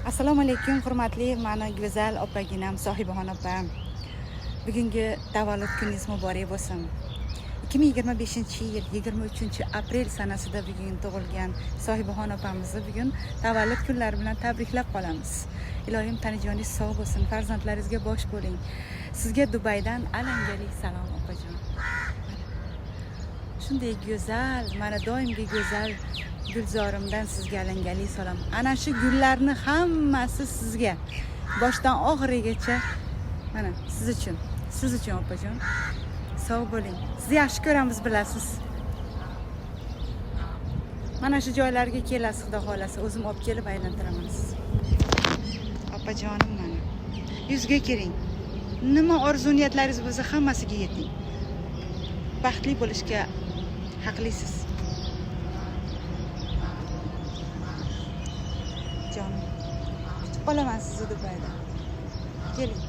Assalomu alaykum, hurmatli mani go'zal opaginam Sohibaxon opam. Bugungi tavallud kuningiz muborak bo'lsin. 2025-yil 23 aprel sanasida bugun tug'ilgan Sohibaxon opamizni bugun tavallud kunlari bilan tabriklab qolamiz. Iloyim tanajoningiz sog' bo'lsin, farzandlaringizga bosh bo'ling. Sizga Dubaydan alangali salom, opajon. Shunday go'zal, mana doimgi go'zal gulzorimdan sizga alangali salom. Ana shu gullarni hammasi sizga. Boshdan oxirigacha mana siz uchun, siz uchun opajon. Sog' bo'ling. Sizni yaxshi ko'ramiz, bilasiz. Mana shu joylarga kelasiz, xudo xohlasa, o'zim olib kelib aylantiraman sizni. Opajonim mana. Yuzga kiring. Nima orzu niyatlaringiz bo'lsa hammasiga yeting. Baxtli bo'lishga haqlisiz. Jonim. Kutib qolaman sizni Dubayda. Keling.